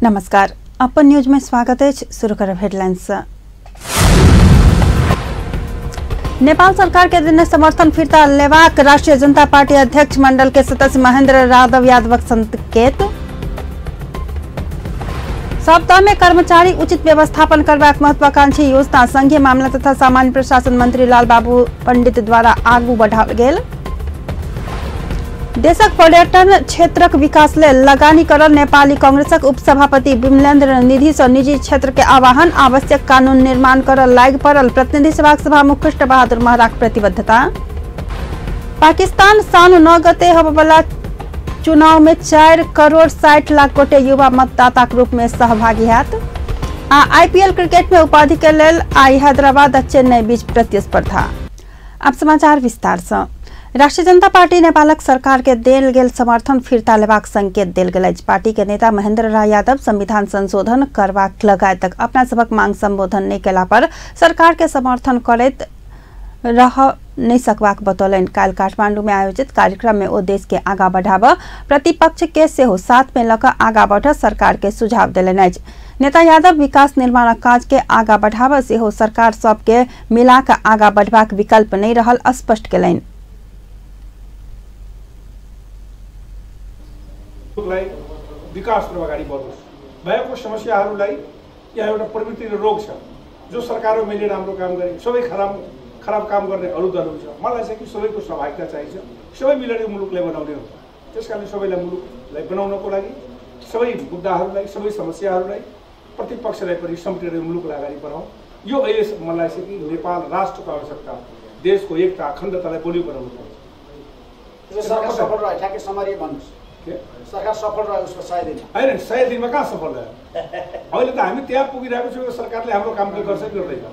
नमस्कार, अपन न्यूज में स्वागत है। शुरू करब हेडलाइंस। नेपाल सरकार के देने समर्थन फिर्ता लेबाक राष्ट्रीय जनता पार्टी अध्यक्ष मंडल के सदस्य महेंद्र यादव यादवक संकेत। सप्ताह में कर्मचारी उचित व्यवस्थापन करबाक महत्वाकांक्षी योजना संघीय मामला तथा सामान्य प्रशासन मंत्री लाल बाबू पंडित द्वारा आगू बढ़ाओल गेल। देशक पर्यटन क्षेत्रक विकास लेल लगानी करल नेपाली कांग्रेसक उपसभापति विमलेन्द्र निधि से निजी क्षेत्र के आह्वान। आवश्यक कानून निर्माण करल लागि पड़ल प्रतिनिधि सभाक सभामुख कृष्ण बहादुर महराक प्रतिबद्धता। पाकिस्तान साउन 9 गते होबयवला चुनाव में 4 करोड़ 60 लाख गोटे युवा मतदाताक रूप में सहभागी हैत। आ आईपीएल क्रिकेट में उपाधि के लेल आई हैदराबाद आ चेन्नई बीच प्रतिस्पर्धा। अब समाचार विस्तार से। राष्ट्रीय जनता पार्टी नेपालक सरकार के देल गेल समर्थन फिर्ता लेबाक संकेत देल गेल अछि। पार्टी के नेता महेंद्र राय यादव संविधान संशोधन करबाक लगायतक अपना सबक मांग संबोधन नहि केला पर सरकार के समर्थन करैत रह नहीं सकबाक बतौलनि। काल्हि काठमांडू में आयोजित कार्यक्रम में ओ देश के आगा बढ़ाब प्रतिपक्ष के सेहो साथ में लऽ कऽ आगा बढ़ सरकार के सुझाव देलनि अछि। नेता यादव विकास निर्माणक काज के आगा बढ़ाब सेहो सरकार सबके मिला कऽ आगा बढ़बाक विकल्प नहि रहल स्पष्ट केलनि। विकासतर्फ अगाडि बढोस्। भएको समस्याहरूलाई यहाँ एउटा प्रवृत्ति र रोग छ, जो सरकारमा मैले राम्रो काम गरेँ सबै खराब काम गर्ने अरू दल हुन्छ। मलाई चाहिँ कि सबैको सहभागिता चाहिन्छ, सबै मिलेर मुलुकलाई बनाउने हो। त्यस कारणले सबैलाई मुलुकलाई बनाउनको लागि सबै मुद्दाहरूलाई सबै समस्याहरूलाई प्रतिपक्षलाई पनि समेटेर मुलुकलाई अगाडि बढाउँ। यो अहिले मलाई चाहिँ कि नेपाल राष्ट्रको आवश्यकता, देशको एकता अखण्डतालाई बलियो बनाउनु पर्छ। सरकार सफल रह्यो उसको 100 दिन होइन, 100 दिनमा कहाँ सफल रह्यो? अहिले त हामी त्यहाँ पुगिरहेको छौँ। सरकारले हाम्रो काम गर्छ कि गर्दैन?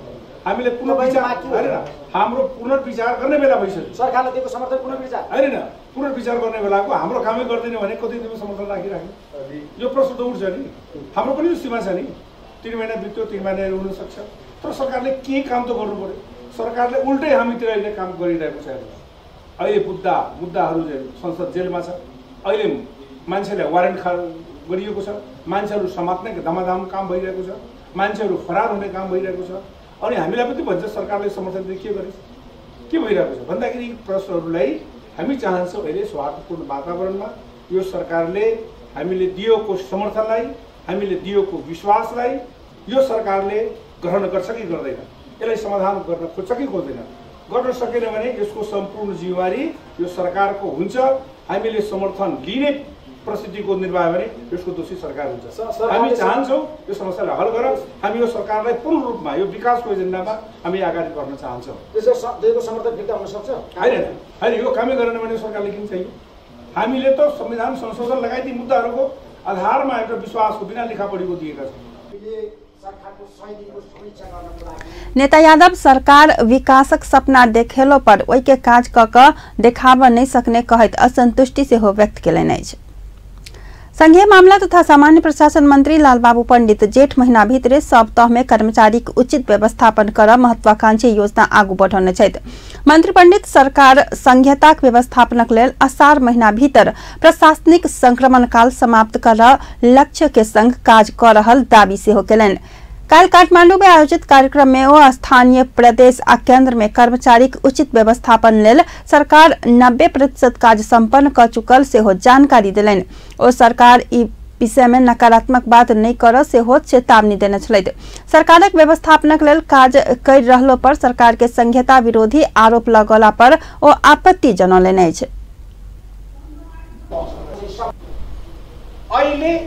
हामीले पुनर्विचार होइन, हाम्रो पुनर्विचार गर्ने बेला भइसक्यो। सरकारले दिएको समर्थन पुनर्विचार होइन, पुनर्विचार गर्ने बेलाको हाम्रो कामै गर्दैन भने कति दिनमा समर्थन राखिराख्यो? यो प्रश्न त उठ्छ नि। हाम्रो पनि सीमा छ नि, 3 महिना बित्यो, 3 महिना हुनसक्छ। तर सरकारले केही काम त गर्नु पर्यो। सरकारले उल्टै हामीतिर अहिले काम गरिरहेको छ। अहिले मुद्दाहरू संसद जेलमा छ, अहिले मान्छेलाई वारेन्ट गरिएको छ, मान्छेहरू समात्ने धमाधम काम भइरहेको छ, मान्छेहरू फरार हुने काम भइरहेको छ। अनि हामीलाई पनि भन्छ सरकारले समर्थन दिए के गरेछ, के भइरहेको छ भन्दाखेरि प्रश्नहरूलाई हामी चाहन्छौँ अहिले सौहार्दपूर्ण वातावरणमा यो सरकारले हामीले दिएको समर्थनलाई, हामीले दिएको विश्वासलाई यो सरकारले ग्रहण गर्छ कि गर्दैन, यसलाई समाधान गर्न खोज्छ कि खोज्दैन। गर्न सकेन भने यसको सम्पूर्ण जिम्मेवारी यो सरकारको हुन्छ। हामीले समर्थन लिने परिस्थितिको निर्माण भने यसको दोषी सरकार हुन्छ। हामी चाहन्छौँ यो समस्यालाई हल गर। हामी यो सरकारलाई पूर्ण रूपमा यो विकासको एजेन्डामा हामी अगाडि बढ्न चाहन्छौँ। समर्थन फिर्ता हुन सक्छ? होइन होइन, यो कामै गरेन भने सरकारले किन चाहियो? हामीले त संविधान संशोधन लगायत यी मुद्दाहरूको आधारमा एउटा विश्वासको बिना लेखापढीको दिएका छौँ। नेता यादव सरकार विकासक सपना देखेलो पर ओहि के काज क कऽ देखाब नहि सकने कहैत असंतुष्टि सेहो व्यक्त केलनि अछि। संघीय मामला तथा सामान्य प्रशासन मंत्री लालबाबू पंडित जेठ महीना भीतरे सब तह में कर्मचारीक उचित व्यवस्थापन कर महत्वाकांक्षी योजना आगू बढ़ौने छथि। मंत्री पंडित सरकार संघीयताक व्यवस्थापनक लेल असार महीना भीतर प्रशासनिक संक्रमण काल समाप्त कर लक्ष्य के संग काज क रहल दावी सेहो केलनि। काल्हि काठमांडू में आयोजित कार्यक्रम में ओ स्थानीय प्रदेश आ केंद्र में कर्मचारीक उचित व्यवस्थापन लेल सरकार 90% काज संपन्न क चुकल सेहो जानकारी देलनि। ओ सरकार ई विषय में नकारात्मक बात नहि करऽ सेहो चेतावनी देने छलथि। सरकारक व्यवस्थापनक लेल काज करि रहलो पर सरकार के संघीयता विरोधी आरोप लगौला पर ओ आपत्ति जनौलनि अछि। अहिले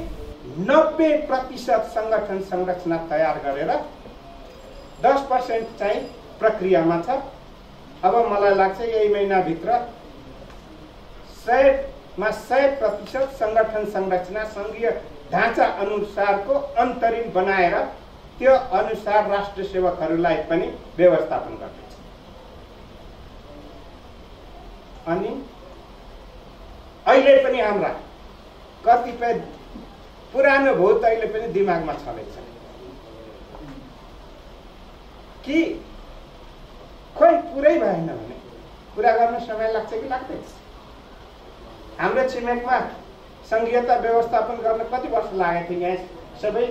90% संगठन संरचना तयार गरेर 10% चाहिँ प्रक्रियामा छ। अब मलाई लाग्छ यही महिनाभित्र 100मा 100% संगठन संरचना संघीय ढाँचा अनुसारको अन्तरिम बनाएर त्यो अनुसार राष्ट्र सेवकहरूलाई पनि व्यवस्थापन गर्नेछ। अनि अहिले पनि हाम्रा कतिपय पुरानो भूत अहिले पनि दिमागमा छँदैछ कि खोइ पुरै भएन भने पुरा गर्न समय लाग्छ कि लाग्दैन? हाम्रो छिमेकमा संघीयता व्यवस्थापन गर्न कति वर्ष लागेको थियो? यहाँ सबै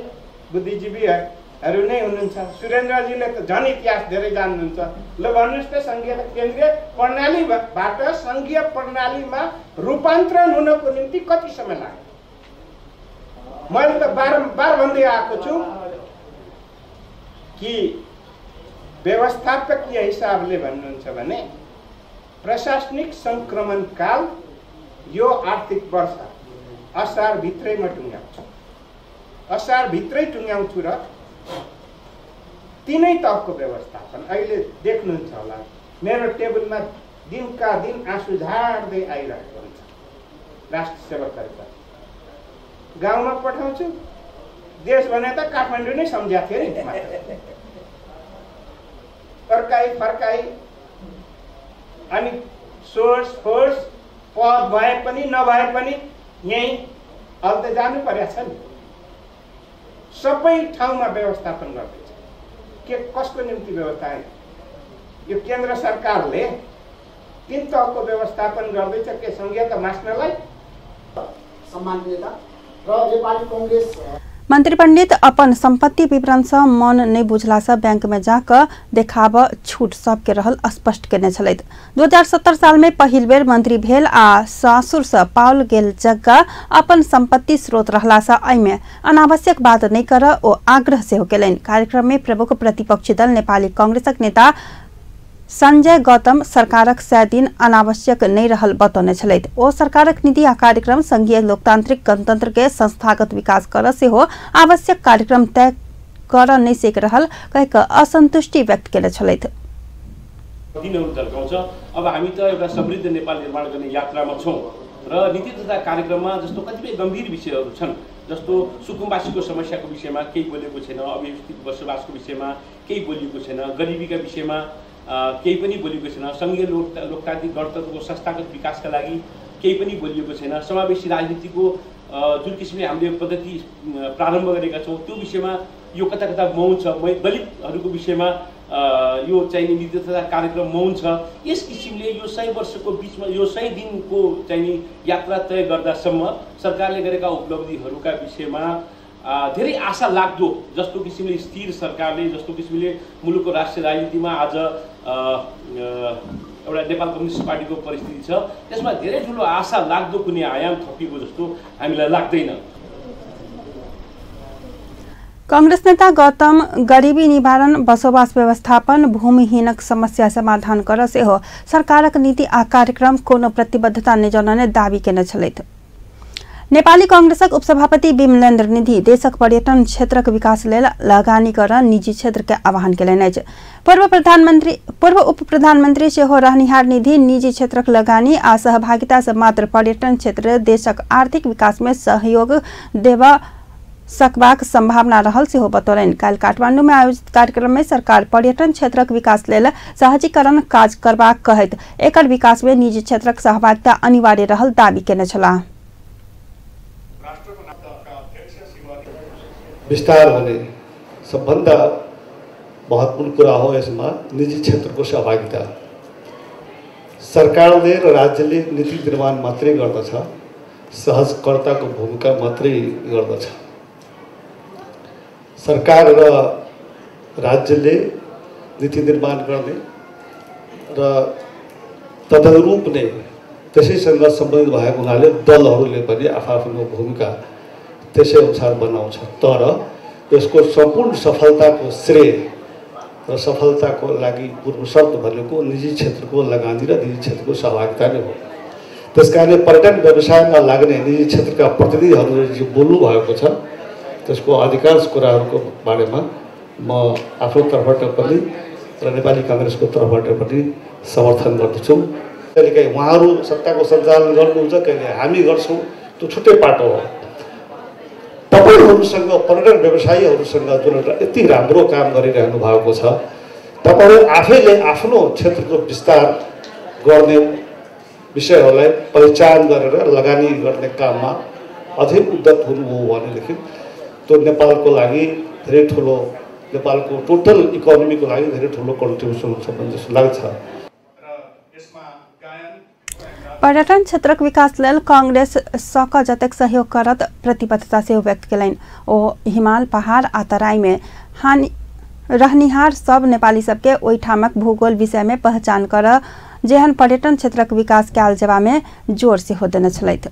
बुद्धिजीवीहरू नै हुनुहुन्छ। सुरेन्द्रजीले त झन् इतिहास धेरै जान्नुहुन्छ। ल भन्नुहोस् त, सङ्घीय केन्द्रीय प्रणालीबाट सङ्घीय प्रणालीमा रूपान्तरण हुनको निम्ति कति समय लाग्यो? मैले त बारम्बार भन्दै आएको छु कि व्यवस्थापकीय हिसाबले भन्नुहुन्छ भने प्रशासनिक सङ्क्रमणकाल यो आर्थिक वर्ष असारभित्रै म टुङ्ग्याउँछु, असारभित्रै टुङ्ग्याउँछु र तिनै तहको व्यवस्थापन अहिले देख्नुहुन्छ होला, मेरो टेबलमा दिनका दिन आँसु झार्दै आइरहेको हुन्छ राष्ट्र सेवकहरूका। गाउँमा पठाउँछु, देश भने त काठमाडौँ नै सम्झ्या थियो नि, फर्काई फर्काई अनि सोर्स फोर्स पद भए पनि नभए पनि यहीँ अहिले त जानु परेको छ नि। सबै ठाउँमा व्यवस्थापन गर्दैछ। के कसको निम्ति व्यवस्था? यो केन्द्र सरकारले तिन तहको व्यवस्थापन गर्दैछ के सङ्घीयता मास्नलाई? सम्माननीय र नेपाली कांग्रेस मंत्री पंडित अपन संपत्ति विवरण से मन नहीं बुझला से बैंक में जाकर देखाब छूट सबके रहल स्पष्ट केने छलथि। 2070 साल में पहिल बेर मंत्री भेल आ सासुर से पाओल गेल जग्गा अपन संपत्ति स्रोत रहला से एहिमे अनावश्यक बात नहीं कर ओ आग्रह सेहो केलनि। कार्यक्रम में प्रमुख प्रतिपक्षी दल नेपाली कांग्रेसक नेता संजय गौतम सरकारक 100 दिन अनावश्यक नहीं रहल बतौने छलथि। ओ सरकारक नीति आ कार्यक्रम संघीय लोकतांत्रिक गणतंत्र के संस्थागत विकास कर सेहो आवश्यक कार्यक्रम तय कर नहीं सक रहल कहि क असंतुष्टि व्यक्त केने छलथि। दिनहरू झल्काउँछ। अब हामी त एउटा समृद्ध नेपाल निर्माण गर्ने यात्रामा छौँ र नीति तथा कार्यक्रममा जस्तो कतिपय गम्भीर विषयहरू छन्, जस्तो सुकुम्बासीको समस्याको विषयमा केही बोलेको छैन, अव्यवस्थित बसोबासको विषयमा केही बोलिएको छैन, गरिबीका विषयमा केही पनि बोलिएको छैन, सङ्घीय लोकतान्त्रिक गणतन्त्रको संस्थागत विकासका लागि केही पनि बोलिएको छैन, समावेशी राजनीतिको जुन किसिमले हामीले पद्धति प्रारम्भ गरेका छौँ त्यो विषयमा यो कता कता मौन छ, दलितहरूको विषयमा यो चाहिने नीति तथा कार्यक्रम मौन छ। यस किसिमले यो 100 वर्षको बिचमा यो 100 दिनको चाहिने यात्रा तय गर्दासम्म सरकारले गरेका उपलब्धिहरूका विषयमा धेरै आशा लाग्दो जस्तो किसिमले स्थिर सरकारले, जस्तो किसिमले मुलुकको राष्ट्रिय राजनीतिमा आज एउटा नेपाल कम्युनिस्ट पार्टीको परिस्थिति छ, त्यसमा धेरै ठुलो आशा लाग्दो कुनै आयाम थपिएको जस्तो हामीलाई लाग्दैन। कांग्रेस नेता गौतम गरीबी निवारण, बसोबास व्यवस्थापन, भूमिहीनक समस्या समाधान कर सेहो सरकारक नीति आ कार्यक्रम कोनो प्रतिबद्धता नहि जनौने दावी केने छलथि। नेपाली कांग्रेसक उपसभापति विमलेन्द्र निधि देशक पर्यटन क्षेत्रक विकास लेल लगानी कर निजी क्षेत्र के आह्वान केलनि अछि। पूर्व उप प्रधानमंत्री सेहो रहनिहार निधि निजी क्षेत्रक लगानी आ सहभागिता से मात्र पर्यटन क्षेत्र देशक आर्थिक विकास में सहयोग देबऽ सकबाक संभावना रहल सेहो बतौलनि। काल्हि काठमांडू में आयोजित कार्यक्रम में सरकार पर्यटन क्षेत्रक विकास लेल सहजीकरण काज करबाक कहैत एकर विकास में निजी क्षेत्रक सहभागिता अनिवार्य रहल दावी केने छलाह। विस्तार हुने सबभन्दा महत्त्वपूर्ण कुरा हो यसमा निजी क्षेत्रको सहभागिता। सरकारले र राज्यले नीति निर्माण मात्रै गर्दछ, सहजकर्ताको भूमिका मात्रै गर्दछ। सरकार र राज्यले नीति निर्माण गर्ने र तदनुरूप नै त्यसैसँग सम्बन्धित भएको हुनाले दलहरूले पनि आफ्नो भूमिका त्यसै अनुसार बनाउँछ। तर यसको सम्पूर्ण सफलताको श्रेय र सफलताको लागि पूर्व शर्त भनेको निजी क्षेत्रको लगानी र निजी क्षेत्रको सहभागिता नै हो। त्यसकारणले पर्यटन व्यवसायमा लाग्ने निजी क्षेत्रका प्रतिनिधिहरूले जे बोल्नु भएको छ त्यसको अधिकांश कुराहरूको बारेमा म आफ्नो तर्फबाट पनि र नेपाली काङ्ग्रेसको तर्फबाट पनि समर्थन गर्दछु। कहिलेकाहीँ उहाँहरू सत्ताको सञ्चालन गर्नुहुन्छ, कहिले हामी गर्छौँ, त्यो छुट्टै पाटो हो। तपाईँहरूसँग पर्यटन व्यवसायीहरूसँग जुन एउटा यति राम्रो काम गरिरहनु भएको छ, तपाईँहरू आफैले आफ्नो क्षेत्रको विस्तार गर्ने विषयहरूलाई पहिचान गरेर लगानी गर्ने काममा अझै उद्यत हुनुभयो भनेदेखि त्यो नेपालको लागि धेरै ठुलो, नेपालको टोटल इकोनोमीको लागि धेरै ठुलो कन्ट्रिब्युसन हुन्छ भन्ने जस्तो लाग्छ। पर्यटन क्षेत्रक विकास लेल कांग्रेस सक जतेक सहयोग करत प्रतिबद्धता सेहो व्यक्त केलनि। ओ हिमाल पहाड़ आ तराई में हानि रहनिहार सब नेपाली सबके ओहिठामक भूगोल विषय में पहचान कर जेहन पर्यटन क्षेत्रक विकास कयल जेबा में जोर सेहो देने छलथि।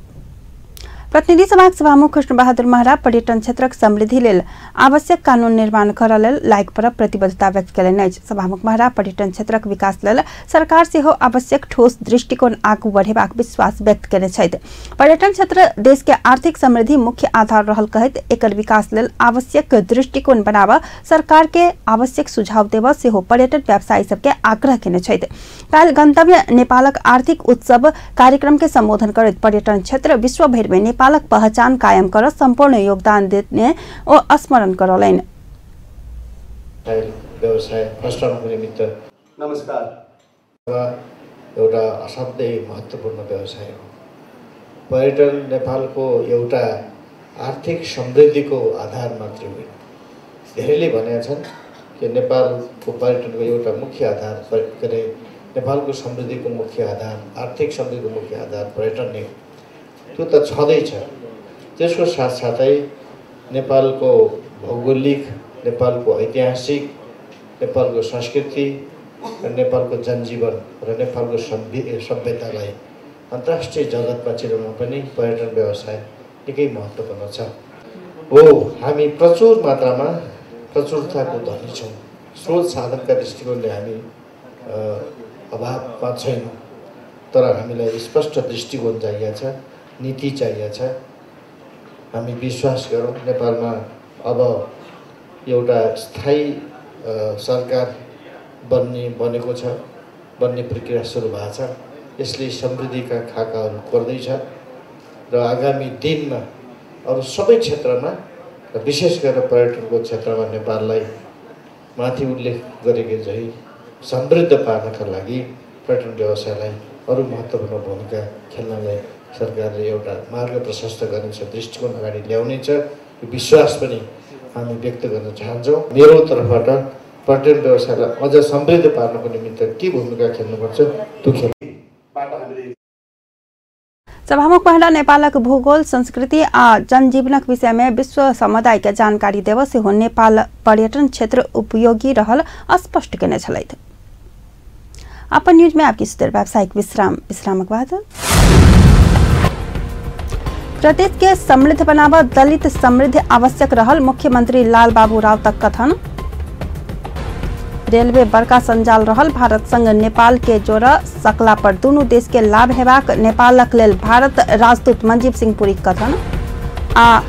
प्रतिनिधि सभाक सभामुख कृष्ण बहादुर महरा पर्यटन क्षेत्रक समृद्धि लेल आवश्यक कानून निर्माण करऽ लेल लायक पर प्रतिबद्धता व्यक्त केलनि अछि। सभामुख महरा पर्यटन क्षेत्रक विकास लेल सरकार सेहो आवश्यक ठोस दृष्टिकोण आगू बढ़ेबाक विश्वास व्यक्त केने छथि। पर्यटन क्षेत्र देश के आर्थिक समृद्धि मुख्य आधार रहल कहैत एकर विकास लेल आवश्यक दृष्टिकोण बनाबऽ सरकार के आवश्यक सुझाव देबऽ सेहो पर्यटन व्यवसायी सबके आग्रह केने छथि। काल्हि गंतव्य नेपालक आर्थिक उत्सव कार्यक्रम के संबोधन करैत पर्यटन क्षेत्र विश्व भरि में नेपालक पहचान कायम कर संपूर्ण योगदान देने ओ स्मरण करौलनि। व्यवसाय फस्टाउनको निमित्त नमस्कार एउटा असाध्यै महत्त्वपूर्ण व्यवसाय हो। पर्यटन नेपालको एउटा आर्थिक समृद्धिको आधार मात्रै होइन। धेरैले भनेका छन् कि नेपालको पर्यटनको एउटा मुख्य आधार के अरे नेपालको समृद्धिको मुख्य आधार, आर्थिक समृद्धिको मुख्य आधार पर्यटन नै हो। त्यो त छँदैछ, त्यसको साथसाथै नेपालको भौगोलिक, नेपालको ऐतिहासिक, नेपालको संस्कृति र नेपालको जनजीवन र नेपालको सभ्यतालाई अन्तर्राष्ट्रिय जगतमा चिनाउन पनि पर्यटन व्यवसाय निकै महत्त्वपूर्ण छ। हो, हामी प्रचुर मात्रामा प्रचुरताको धनी छौँ। स्रोत साधनका दृष्टिकोणले हामी अभावमा छैनौँ, तर हामीलाई स्पष्ट दृष्टिकोण चाहिएको छ, नीति चाहिएको छ। हामी विश्वास गरौँ नेपालमा अब एउटा स्थायी सरकार बनेको छ, बन्ने प्रक्रिया सुरु भएको छ। यसले समृद्धिका खाकाहरू कोर्दैछ र आगामी दिनमा अरू सबै क्षेत्रमा र विशेष गरेर पर्यटनको क्षेत्रमा नेपाललाई माथि उल्लेख गरेको झैँ समृद्ध पार्नका लागि पर्यटन व्यवसायलाई अरू महत्त्वपूर्ण भूमिका खेल्नलाई सरकारले एउटा मार्ग प्रशस्त गर्नेछ, दृष्टिकोण अगाडि ल्याउनेछ। यो विश्वास पनि हामी व्यक्त गर्न चाहन्छौँ। मेरो तर्फबाट पर्यटन व्यवसायलाई अझ समृद्ध पार्नको निमित्त के भूमिका खेल्नुपर्छ त्यो खेल। सभामुख महरा नेपालक भूगोल, संस्कृति आ जनजीवनक विषय में विश्व समुदाय के जानकारी देव सेहो नेपाल पर्यटन क्षेत्र उपयोगी रहल स्पष्ट केने छलथि। अपन न्यूज में आपकी सुधर व्यावसायिक विश्राम, विश्रामक बाद प्रदेश के समृद्ध बनाव दलित समृद्धि आवश्यक रहल मुख्यमंत्री लालबाबू राउतक कथन। रेलवे बड़का संजाल रहल भारत संग नेपाल के जोड़ सकला पर दुनू देश के लाभ हेबाक नेपालक लेल भारत राजदूत मंजीव सिंह पुरी कथन। आ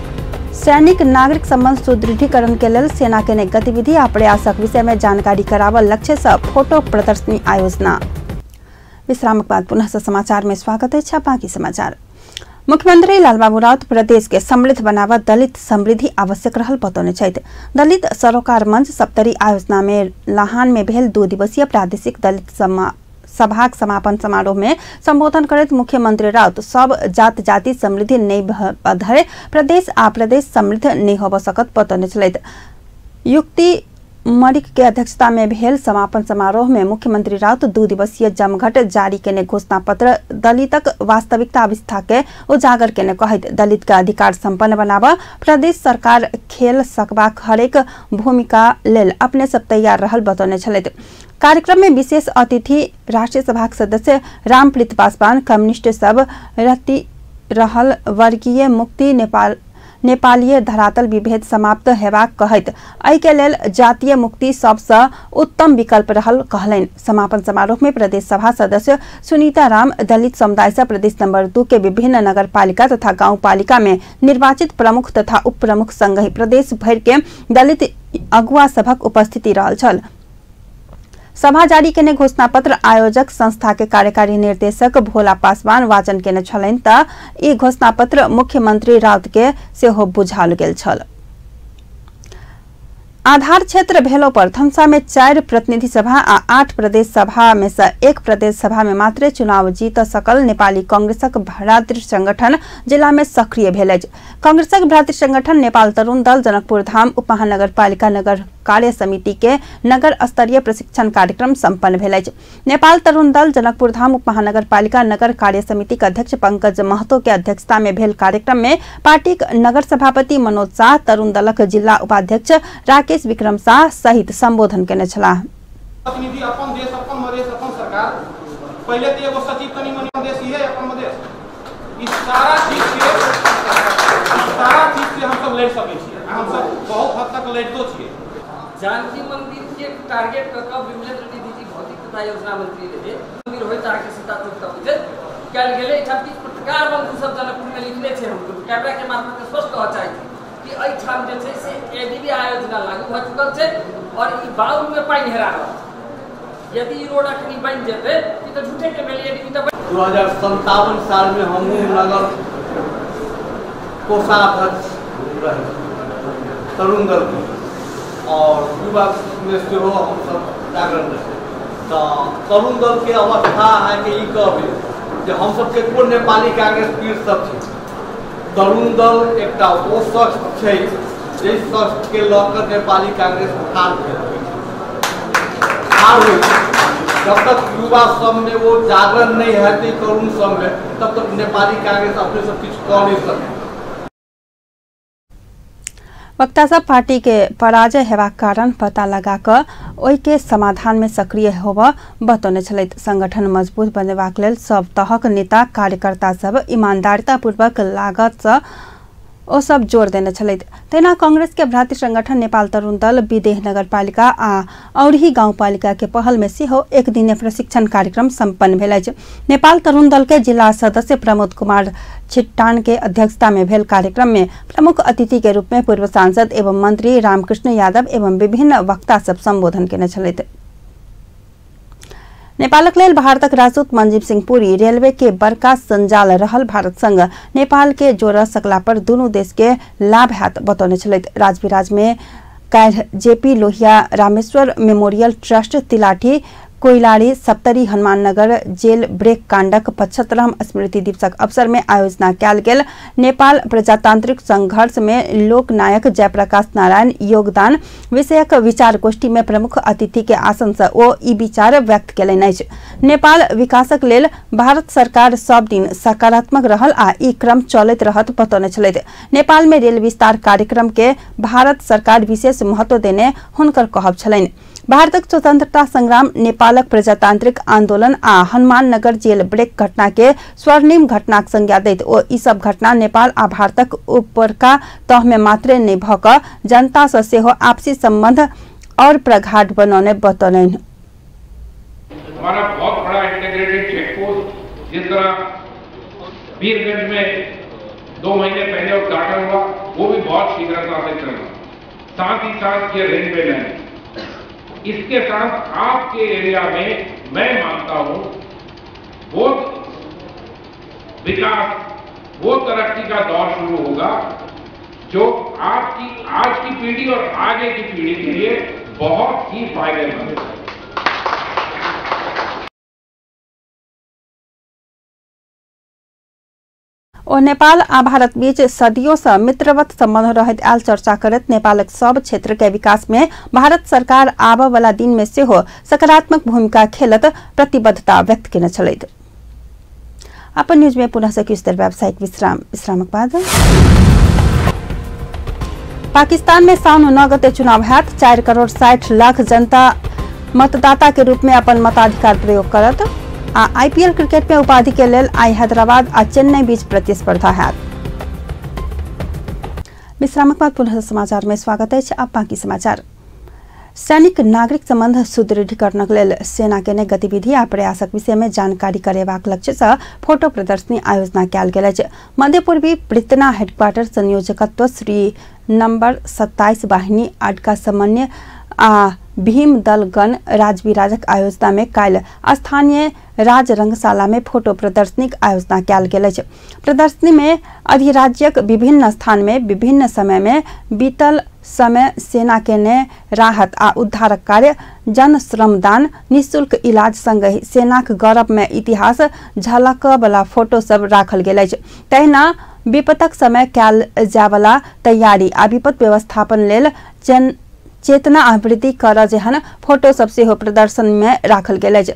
सैनिक नागरिक संबंध सुदृढ़ीकरण के लेल सेना के गतिविधि आ प्रयासक विषय में जानकारी करावल लक्ष्य से फोटो प्रदर्शनी आयोजना। विश्रामक बाद पुनः समाचार में स्वागत है। बाकी समाचार। मुख्यमंत्री लालबाबू राउत प्रदेश के समृद्ध बनाव दलित समृद्धि आवश्यक रहल बतौने छथि। दलित सरोकार मंच सप्तरी आयोजना में लाहान में भेल 2 दिवसीय प्रादेशिक दलित सभाक समापन समारोह में संबोधन करैत मुख्यमंत्री राउत सब जात जाति समृद्धि नहीं धरे प्रदेश आ प्रदेश समृद्ध नहीं होब सकत बतौने छलथि। युक्ति मरिक के अध्यक्षता में भेल समापन समारोह में मुख्यमंत्री राउत 2 दिवसीय जमघट जारी केने घोषणा पत्र दलितक वास्तविकता अवस्था के उजागर केने कहैत दलित के अधिकार संपन्न बनाब प्रदेश सरकार खेल सकबाक हरेक भूमिका लेल अपने सब तैयार रहल बतौने छलथि। कार्यक्रम में विशेष अतिथि राष्ट्रीय सभाक सदस्य रामप्रीत पासवान, कम्युनिस्ट सब रति रहल वर्गीय मुक्ति नेपाल नेपालीय धरातल विभेद समाप्त हेबाक कहैत एहि के लेल जातीय मुक्ति सबसँ उत्तम विकल्प रहल कहलनि। समापन समारोह में प्रदेश सभा सदस्य सुनीता राम दलित समुदाय से प्रदेश नंबर 2 के विभिन्न नगरपालिका तथा गाउँपालिका में निर्वाचित प्रमुख तथा उप प्रमुख संगहि प्रदेश भर के दलित अगुआ सभक उपस्थिति रहल छल। सभा जारी केने घोषणा पत्र आयोजक संस्था के कार्यकारी निर्देशक भोला पासवान वाचन केने छलनि त ई घोषणा पत्र मुख्यमंत्री राउत के सेहो बुझाओल गेल छल। आधार क्षेत्र भेलो पर धनसा में 4 प्रतिनिधि सभा आ 8 प्रदेश सभा में से 1 प्रदेश सभा में मात्र चुनाव जीत सकल नेपाली कांग्रेसक भ्रातृ संगठन जिला में सक्रिय भेल अछि। कांग्रेसक भ्रातृ संगठन नेपाल तरुण दल जनकपुर धाम उपमहानगरपालिका नगर कार्य समिति के नगर स्तरीय प्रशिक्षण कार्यक्रम संपन्न भेल अछि। नेपाल तरुण दल जनकपुरधाम उपमहानगरपालिका नगर कार्य समिति के अध्यक्ष पंकज महतो के अध्यक्षता में भेल कार्यक्रम में पार्टीक नगर सभापति मनोज शाह, तरुण दलक जिला उपाध्यक्ष राकेश विक्रम शाह सहित संबोधन केने छलाह। प्रतिनिधि अपन देश अपन मधेश अपन सरकार, पहले तो एगो सचिव तनी मनी देश ही है अपन मधेश, इस सारा चीज से हम सब लड़ सकै छियै, हम सब बहुत हद तक लड़ितो छियै। जानकी मंदिर के टारगेट क क विमलेंद्र निधि जी भौतिक तथा योजना मंत्री रहे, मंदिर होइत अहाँके सीता चौक तक जे कयल गेलै। एहिठाम किछु पत्रकार बंधु सब जनकपुर में लिखने छै, हम कैमरा के मार्फत स्पष्ट कहऽ चाहै छी कि एहिठाम जे छै से एडीबी आयोजना लागू भऽ चुकल छै और ई बाउल में पानि हेरा रहल छै। यदि ई रोड अखनी बनि जेतै तऽ झूठे के भेलै एडीबी। तऽ 2057 साल में हमहूँ नगर कोषाध्यक्ष रही तरुण दल के और युवा में सेहो हमसब जागरण रही। तऽ तरुण दल के अवस्था अहाँके ई कहबै जे हमसब ककरो नेपाली कांग्रेस पीर सब छी, तरुण दल एकटा ओ शख्स छै जाहि शख्स के लऽ कऽ नेपाली कांग्रेस ठाढ़ भेल, ठाढ़ होइ छै। जब तक युवा सब में वो जागरण नहीं हेतै तरुण सब में, तब तक नेपाली कांग्रेस अपने सब किछु कऽ नहीं सकै। वक्ता सब पार्टी के पराजय हेबाक कारण पता लगा कऽ ओहि के समाधान में सक्रिय होबऽ बतौने छलथि। संगठन मजबूत बनेबाक लेल सब तहक नेता कार्यकर्ता सब ईमानदारिता पूर्वक लागत से ओ सब जोर देने छलथि। तहिना कांग्रेस के भ्रातृ संगठन नेपाल तरुण दल विदेह नगरपालिका आ औरही गाउँपालिका के पहल में सेहो एक दिने प्रशिक्षण कार्यक्रम संपन्न भेल अछि। नेपाल तरुण दल के जिला सदस्य प्रमोद कुमार छिट्टान के अध्यक्षता में भेल कार्यक्रम में प्रमुख अतिथि के रूप में पूर्व सांसद एवं मंत्री रामकृष्ण यादव एवं विभिन्न वक्ता सब संबोधन केने छलथि। नेपालक लेल भारतक राजदूत मंजीव सिंह पुरी रेलवे के बड़का संजाल रहल भारत संग नेपाल के जोड़ सकला पर दुनू देश के लाभ हैत बतौने छलथि। राजविराज में काल्हि JP Lohia Rameshwar memorial trust Tilathi Koilari Saptari Hanumannagar jail break कांडक 75वां स्मृति दिवसक अवसर में आयोजना कयल गेल नेपाल प्रजातांत्रिक संघर्ष में लोकनायक जयप्रकाश नारायण योगदान विषयक विचार गोष्ठी में प्रमुख अतिथि के आसन से ओ ई विचार व्यक्त केलनि अछि। नेपाल विकासक लेल भारत सरकार सब दिन सकारात्मक रहल आ ई क्रम चलैत रहत बतौने छलथि। नेपाल में रेल विस्तार कार्यक्रम के भारत सरकार विशेष महत्व देने हुनकर कहब छलनि। भारतक स्वतंत्रता संग्राम, नेपालक प्रजातांत्रिक आंदोलन आ हनुमाननगर जेल ब्रेक घटना के स्वर्णिम घटनाक संज्ञा दैत ओ ई सब घटना नेपाल आ भारतक ऊपरका तह में मात्रे नहि भऽ कऽ जनता सँ सेहो आपसी संबंध और प्रगाढ़ बनौने बतौलनि। हमारा बहुत बड़ा इंटीग्रेटेड चेक पोस्ट जिस तरह वीरगंज में 2 महीने पहले उद्घाटन हुआ, वो भी बहुत शीघ्रता से चल रहा। साथ ही साथ ये रेलवे लाइन, इसके साथ आपके एरिया में मैं मानता हूं वो विकास, वो तरक्की का दौर शुरू होगा जो आपकी आज की पीढ़ी और आगे की पीढ़ी के लिए बहुत ही फायदेमंद है। ओ नेपाल आ भारत बीच सदियों से मित्रवत संबंध रहैत आयल चर्चा करैत नेपालक सब क्षेत्र के विकास में भारत सरकार आबऽ वाला दिन में सेहो सकारात्मक भूमिका खेलत प्रतिबद्धता व्यक्त केने छलथि। अपन न्यूज में पुनः से किछु देर व्यावसायिक विश्राम, विश्रामक बाद पाकिस्तान में साउन 9 गते चुनाव हैत। 4 करोड़ 60 लाख जनता मतदाता के रूप में अपन मताधिकार प्रयोग करत आ आईपीएल क्रिकेट में उपाधि के लेल आई हैदराबाद आ चेन्नई बीच प्रतिस्पर्धा हैत। विश्रामक बाद पुनः समाचार में स्वागत अछि। अब बाकी समाचार। सैनिक नागरिक संबंध सुदृढ़ीकरणक लेल सेना केने गतिविधि आ प्रयासक विषय में जानकारी करेबाक लक्ष्य से फोटो प्रदर्शनी आयोजना कयल गेल अछि। मध्य पूर्वी पृतना हेडक्वार्टर संयोजकत्व श्री नंबर 27 वाहिनी अडका समन्वय आ भीम दल गण राजविराजक आयोजना में काल्हि स्थानीय राज रंगशाला में फोटो प्रदर्शनीक आयोजना कयल गेल अछि। प्रदर्शनी में अधिराज्यक विभिन्न स्थान में विभिन्न समय में बीतल समय सेना केने राहत आ उद्धारक कार्य, जन श्रमदान, निःशुल्क इलाज संगहि सेनाक गौरव में इतिहास झलक वाला फोटो सब राखल गेल अछि। तहिना विपतक समय कयल जायवला तैयारी आ विपत व्यवस्थापन लेल चेतना आवृत्ति कर जेहन फोटो सब सेहो प्रदर्शन में राखल गेल अछि।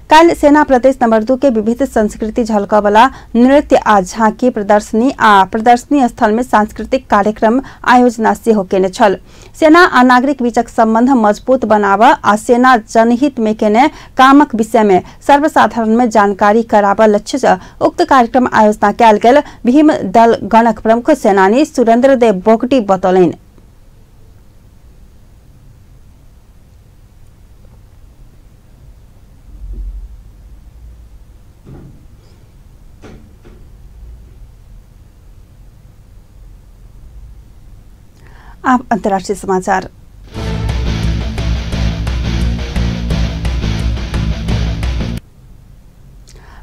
काल्हि सेना प्रदेश नंबर 2 के विविध संस्कृति झलकवला नृत्य आ झांकी प्रदर्शनी आ प्रदर्शनी स्थल में सांस्कृतिक कार्यक्रम आयोजना सेहो केने छल। सेना आ नागरिक बीचक संबंध मजबूत बनाब आ सेना जनहित में केने कामक विषय में सर्वसाधारण में जानकारी कराब लक्ष्य से उक्त कार्यक्रम आयोजना कयल गेल भीम दल गणक प्रमुख सेनानी सुरेंद्र देव बोगटी बतौलनि। आप अंतर्राष्ट्रीय समाचार।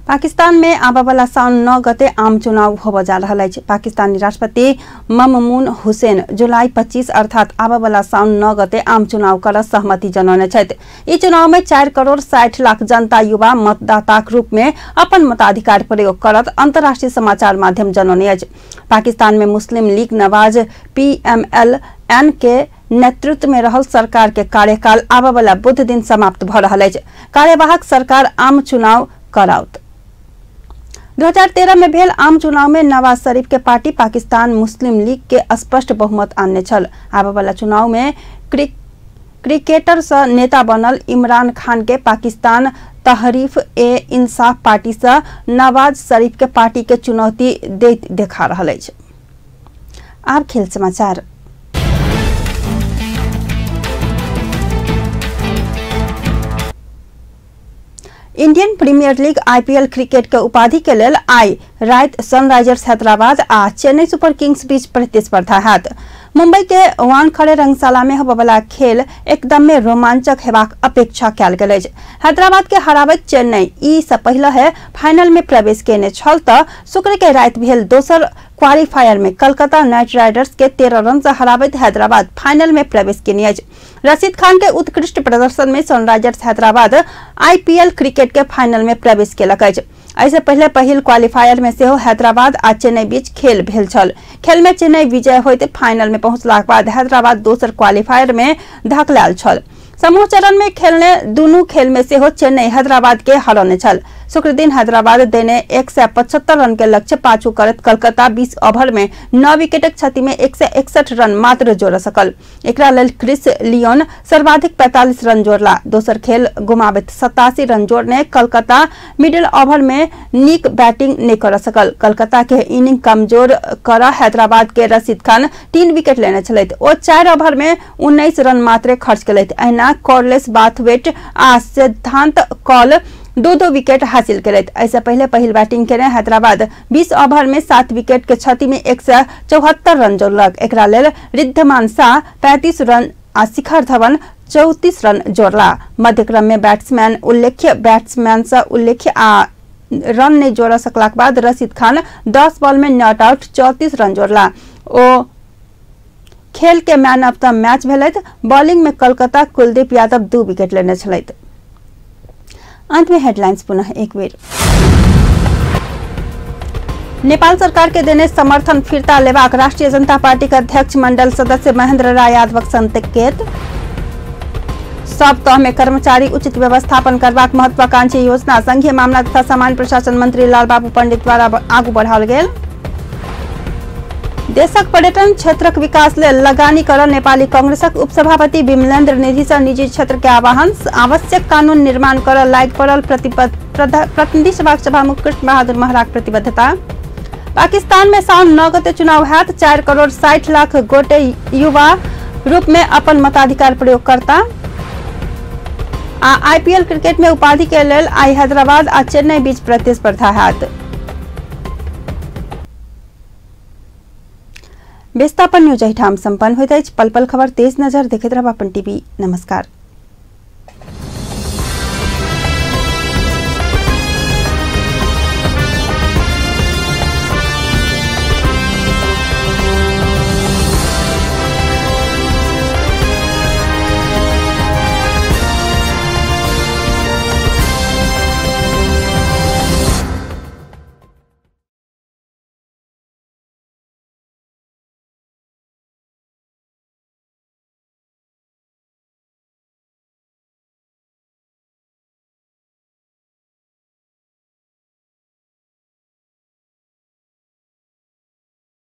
पाकिस्तान में आबऽवला साउन 9 गते आम चुनाव होबऽ जा रहल अछि। पाकिस्तानी राष्ट्रपति मममून हुसैन जुलाई 25 अर्थात आबऽवला साउन 9 गते आम चुनाव कर सहमति जनौने छथि। ई चुनाव में 4 करोड़ 60 लाख जनता युवा मतदाताक रूप में अपन मताधिकार प्रयोग करत अंतर्राष्ट्रीय समाचार माध्यम जनौने अछि। पाकिस्तान में मुस्लिम लीग नवाज PML-N के नेतृत्व में रहल सरकार के कार्यकाल आबऽवला बुध दिन समाप्त भऽ रहल अछि। कार्यवाहक सरकार आम चुनाव कराओत। 2013 में भेल आम चुनाव में नवाज शरीफ के पार्टी पाकिस्तान मुस्लिम लीग के स्पष्ट बहुमत आनने छल। आबऽवला चुनाव में क्रिकेटर से नेता बनल इमरान खान के पाकिस्तान तहरीफ ए इंसाफ पार्टी से नवाज शरीफ के पार्टी के चुनौती दैत देखा रहल अछि। आब खेल समाचार। Indian Premier League IPL cricket के उपाधि के लेल आई रात सनराइजर्स हैदराबाद आ चेन्नई सुपर किंग्स बीच प्रतिस्पर्धा हैत। मुंबई के वानखड़े रंगशाला में होबयवला खेल एकदम में रोमांचक हेबाक अपेक्षा कयल गेल अछि। हैदराबाद के हराबैत चेन्नई ई से पहिले है फाइनल में प्रवेश केने छल त शुक्र के रात भेल दोसर क्वालिफायर में कलकत्ता नाइट राइडर्स के 13 रन से हराबैत हैदराबाद फाइनल में प्रवेश केने अछि। रशीद खान के उत्कृष्ट प्रदर्शन में सनराइजर्स हैदराबाद आईपीएल क्रिकेट के फाइनल में प्रवेश केलक अछि। एहिसँ पहिले पहिल क्वालिफायर में सेहो हैदराबाद आ चेन्नई बीच खेल भेल छल। खेल में चेन्नई विजय होइत फाइनल में पहुंचलाक बाद हैदराबाद दोसर क्वालिफायर में धकलायल छल। समूह चरण में खेलने दुनू खेल में सेहो चेन्नई हैदराबाद के हरौने छल। शुक्र दिन हैदराबाद देने 175 रन के लक्ष्य पाछू करत कलकत्ता 20 ओवर में 9 विकेटक क्षति में 161 रन मात्र जोड़ सकल। एकरा लेल क्रिस लियोन सर्वाधिक 45 रन जोड़ला। दोसर खेल गुमाबैत 87 रन जोड़ने कलकत्ता मिडिल ओवर में नीक बैटिंग नहीं कर सकल। कलकत्ता के इनिंग कमजोर कर हैदराबाद के रशीद खान 3 विकेट लेने छलथि। ओ 4 ओवर में 19 रन मात्र खर्च केलथि। एहिना कॉर्लेस बाथवेट आ सिद्धांत कॉल 2-2 विकेट हासिल केलथि। एहिसँ पहिले पहिल बैटिंग केने हैदराबाद 20 ओवर में 7 विकेट के क्षति में 174 रन जोड़लक। एकरा लेल रिद्धिमान शाह 35 रन आ शिखर धवन 34 रन जोड़ला। मध्यक्रम में बैट्समैन उल्लेख्य बैट्समैन से उल्लेख्य आ रन नहीं जोड़ सकलाक बाद रशीद खान 10 बॉल में not out 34 run जोड़ला। ओ खेल के मैन ऑफ the match भेलथि। बॉलिंग में कलकत्ता कुलदीप यादव 2 विकेट लेने छलथि। अंत में हेडलाइंस पुनः एक बेर। नेपाल सरकार के देने समर्थन फिर्ता लेबाक राष्ट्रीय जनता पार्टी के अध्यक्ष मंडल सदस्य महेंद्र राय यादवक संकेत। सब तह में कर्मचारी उचित व्यवस्थापन करबाक महत्वाकांक्षी योजना संघीय मामला तथा सामान्य प्रशासन मंत्री लालबाबू पंडित द्वारा आगू बढ़ाओल गेल। देशक पर्यटन क्षेत्रक विकास लेल लगानी कर नेपाली कांग्रेसक उपसभापति विमलेन्द्र निधि से निजी क्षेत्र के आह्वान। आवश्यक कानून निर्माण कर लागि पड़ल प्रतिनिधि सभाक सभामुख कृष्ण बहादुर महराक प्रतिबद्धता। पाकिस्तान में साउन 9 गते चुनाव हैत। 4 करोड़ 60 लाख गोटे युवा रूप में अपन मताधिकार प्रयोग करता। आ आईपीएल क्रिकेट में उपाधि के लेल आई हैदराबाद आ चेन्नई बीच प्रतिस्पर्धा हैत। विस्थापन न्यूज एहिठाम संपन्न होइत अछि। पल पल खबर तेज नजर देखैत रहब अपन टीवी। नमस्कार।